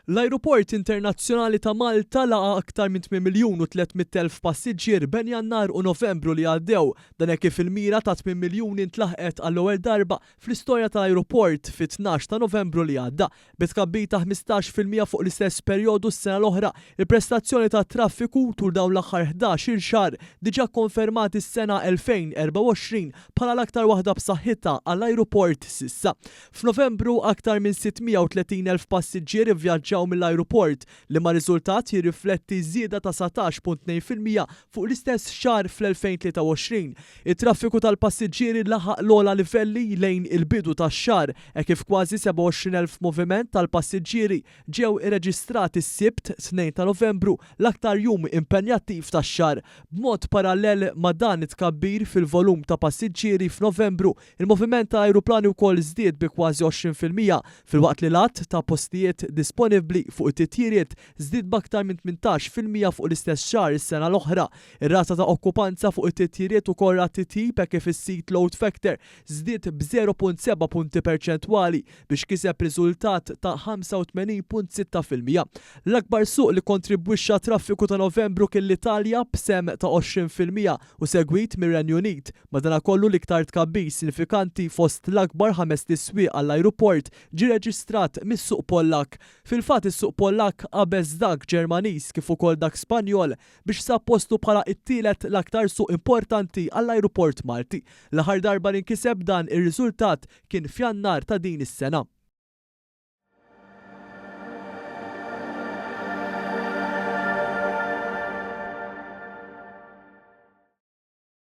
L-Ajruport Internazzjonali ta' Malta laqa' aktar minn 8,300,000 passiġġier bejn Jannar u Novembru li għaddew. Dan hekk kif il-mira ta' 8 miljuni ntlaħqet għall-ewwel darba fl-istorja tal-ajruport fit-12 ta' Novembru li għadda. Bi tkabbir ta' 15% fuq l-istess perjodu s-sena l-oħra, il-prestazzjoni tat-traffiku tul dawn l-aħħar 11-il xahar diġà kkonfermat is-sena 2024 bħala l-aktar waħda b'saħħitha għall-ajruport s'issa. F'Novembru, aktar minn 630,000 passiġġier ivvjaġġaw mill-ajruport, liema riżultat jirrifletti żieda ta' 19.2% fuq l-istess xahar fl-2023. It-traffiku tal-passiġġieri laħaq l-ogħla livelli lejn il-bidu tax-xahar, hekk kif kważi 27,000 moviment tal-passiġġieri ġew irreġistrati s-Sibt, 2 ta' Novembru, l-aktar jum impenjattiv tax-xahar. B'mod parallel ma' dan it-tkabbir fil-volum ta' passiġġieri f'Novembru, Il-moviment ta' ajruplani wkoll żdied bi kważi 20%, filwaqt li l-għadd ta' postijiet disponibbli fuq it-titjiriet żdied b'aktar minn 18% fuq l-istess xahar is-sena l-oħra. Ir-rata ta' okkupanza fuq it-titjiriet ukoll rat titjib hekk kif is-seat load factor żdied b'0.7 punti perċentwali biex kiseb riżultat ta' 85.6%. L-akbar suq li kkontribwixxa għat-traffiku ta' Novembru kien l-Italja b'sehem ta' 20% u segwit mir-Renju Unit. Madanakollu l-iktar tkabbir sinifikanti fost l-akbar ħamest iswieq għall-ajruport ġie reġistrat mis-suq Pollakk. Fil-fatt is-suq Pollakk qabeż dak Ġermaniż kif ukoll dak Spanjol biex sab postu bħala t-tielet l-aktar suq importanti għall-ajruport Malti. L-aħħar darba li nkiseb dan ir-riżultat kien f'Jannar ta' din is-sena.